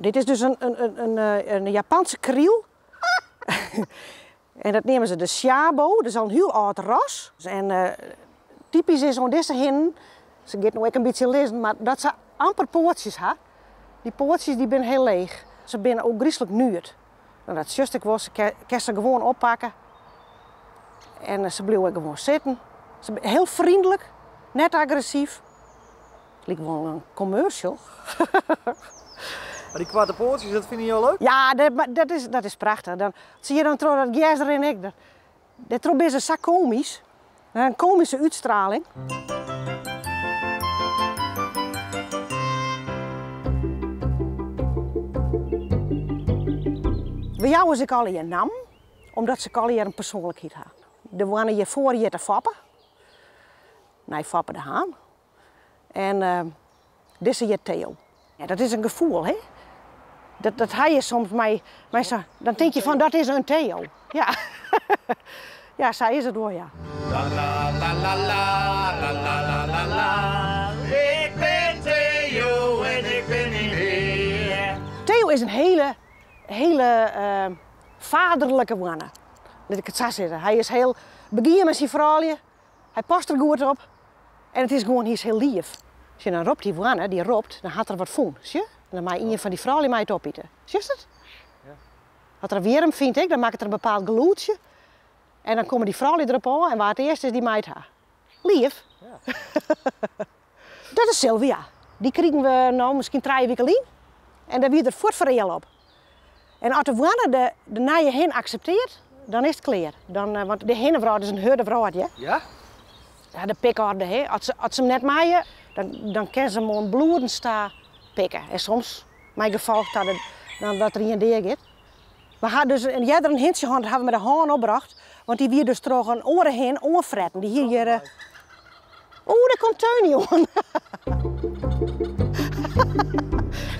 Dit is dus in, in, in, in Japanse kriel. En dat neame se de Chabo, dat is al in hiel âld ras. En uh, typysk is oan dizze hinnen, se giet no ek in bytsje lizzen, mar dat se amper poatsjes ha. Dy poatsjes dy binne hiel leech. Se binne ôfgryslik nuet. No, dat sjochst ek wol, se kinst se gewoan oppakke. En se bliuwe ek gewoan sitten. Se binne hiel freonlik, net agressyf. Liket wol in commercial. Mar dy koarte poatsjes, dat fine jo leuk? Ja, dat, is, dat is prachtich. Dan, sil je dan troch dat gers rinne ek. Dêrtroch binne se sa komysk. In komyske útstraling. We jouwe se ek allegear nammen, omdat se ek allegear in persoanlikheid ha. De hoanne hjirfoar hjitte Foppe, nei Foppe de Haan. En uh, dizze hjit Theo. Ja, dat is in gefoel, hè? Dat, dat ha je soms mei, mei sa, dan tink je fan dat is in Theo. Ja, ja sa is it wol, ja. La la la la la la la la la. Ik bin Theo en ik bin dyn hear. Theo is in hiele, hiele uh, faderlike hoanne. Lit ik it sa sizze. Hy is hiel begien mei syn froulju. Hy past der goed op. En it is gewoan, hy is hiel leaf. Sjoch, dan ropt dy hoanne, dy ropt, dan hat er wat fûn. Sjoch? En dan mei ien fan dy froulju mei it opite. Sjochst it? Ja. As er in wjirm fynt ek, dan makket er in bepaald gelûdsje. En dan komme dy froulju derop ôf en wa't it earst is, dy mei it ha. Leaf. Ja. Dat is Sylvia. Dy krigen we no miskien 3 wike lyn. En dêr wie er fuort fereale op. En as de hoanne de, de nije hin akseptearret, dan is it klear. Dan, eh, want de hinnewrâld is in hurde wrâld, hè? Ja? Ja, de pikorde, hè. As se, as se him net meie, dan, dan kinne se him oan bloedens ta pikke. En soms mei gefolch ta de, dan dat der ien dea giet. We ha dus in earder in hintsje hân, dat ha we mei de hân opbrocht. Want dy wie dus troch in oare hin oanfretten. Dy hie hjir... Oeh, dêr komt Teunie oan.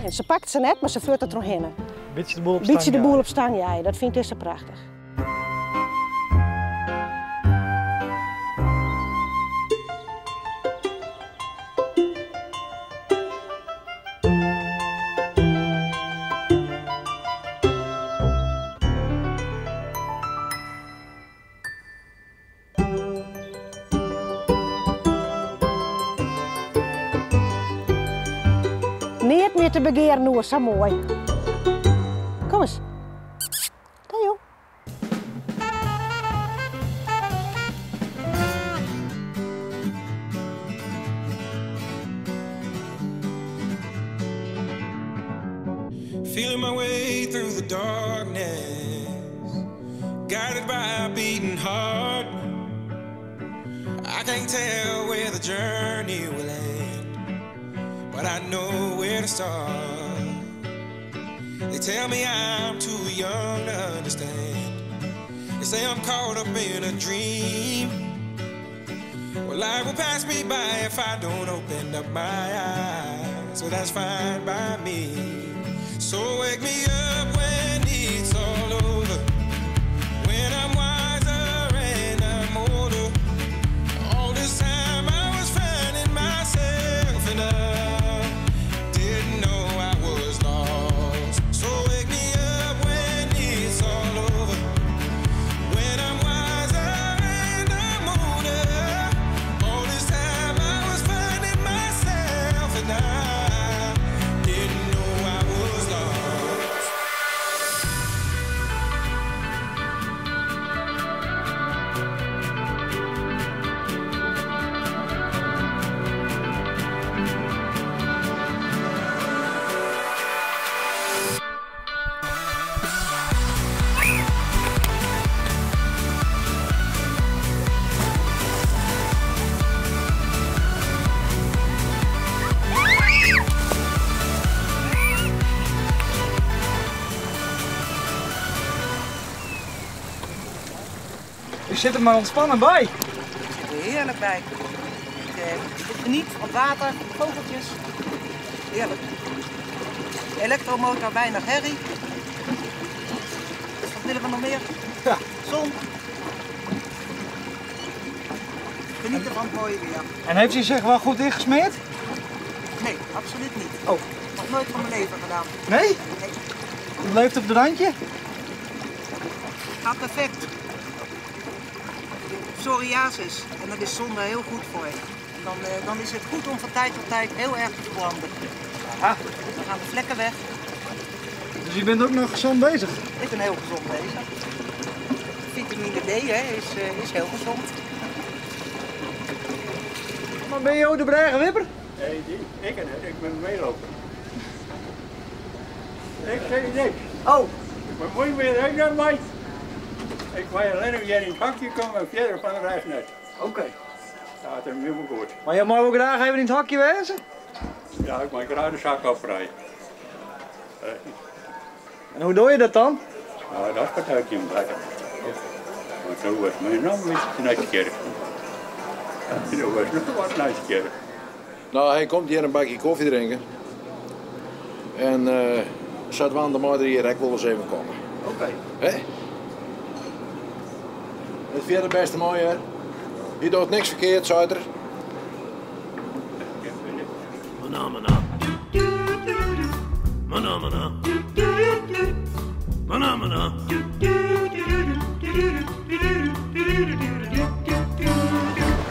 En se pakt se net, mar se fleurt der trochhinne. Bytsje de boel op stang Bytsje de boel op stang jeie, dat fynt dizze prachtich. Neat mear te begearen oer, sa moai. Kom ris. Theo. Feeling my way through the darkness, guided by a beating heart. I can't tell where the journey will end, but I know where to start. They tell me I'm too young to understand. They say I'm caught up in a dream. Well, life will pass me by if I don't open up my eyes. So that's fine by me. So wake me up when it's all over. When I'm wiser and I'm older. All this time I was finding myself and I didn't know I was lost. So wake me up when it's all over. When I'm wiser and I'm older. All this time I was finding myself and I didn't know I was lost. U sit der mar ûntspannen by. Ik sit der hearlik by. Ik, eh, ik geniet van het water, vogeltjes. Heerlijk. Elektromotor, weinig herrie. Dus wat willen we nog meer? Ja. Zon. Genieten van het mooie weer. En heeft u zich wel goed ingesmeerd? Nee, absoluut niet. Oh. Nog nooit van mijn leven gedaan. Nee? Het blijft op het randje? Gaat perfect. Psoriasis, en dat is zonde heel goed voor. En dan is het goed om van tijd tot tijd heel erg te verbranden. Aha. Dan gaan de vlekken weg. Dus je bent ook nog gezond bezig? Ik ben heel gezond bezig. Vitamine D, hè, is heel gezond. Maar ben je ook de brêgewipper? Nee, ik ben meeloper. Ik zeg niks. Oh. Ik bemoei me er niet mee. Ik wil alleen nog hier in het hakje komen en verder van de reis net. Oké. Ja, dat is helemaal goed. Maar jij mag ook graag even in het hakje wezen? Ja, ik mag graag de zak oprijden. En hoe doe je dat dan? Nou, dat vertel ik je beter. Want toen was mijn naam een beetje nieuwsgierig. Toen was nog wat nieuwsgierig. Nou, hij komt hier een bakje koffie drinken. En zat Wanda maar er hier ook wel eens even komen. Oké. Hè? Het vierde beste mooi, hè? Hier doet niks verkeerd, zuider. Mana, mana. Mana, mana. Mana, mana.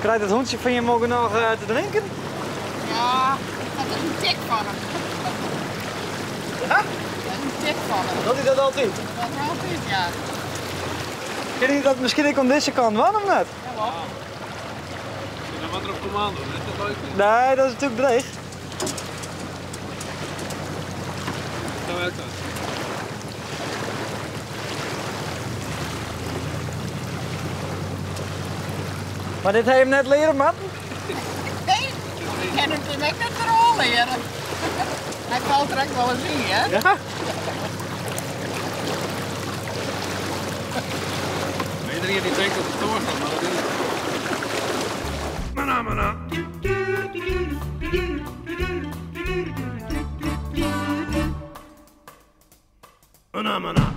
Krijgt het hondje van je morgen nog te drinken? Ja, dat is een tik van hem. Ja? Dat is een tik van hem. Dat is dat altijd? Dat is altijd, ja. Ken je dat misschien ook aan deze kant wel of net? Jawel. Ja, wat er op commando, hè? Dat ook niet. Nee, dat is natuurlijk dreig. Zo werkt dat. Maar dit heb je hem net leren, man? Nee, ik kan hem net net er al leren. Hij valt er ook wel eens in, hè? Ja. Iedereen die denkt dat het doorgaat, maar dat is het. Mana, mana. Mana, mana.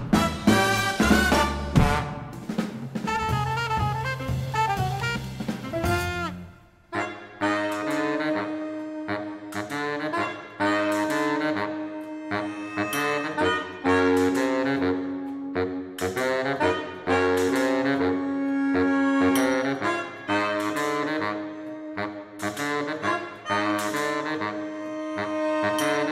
Thank you.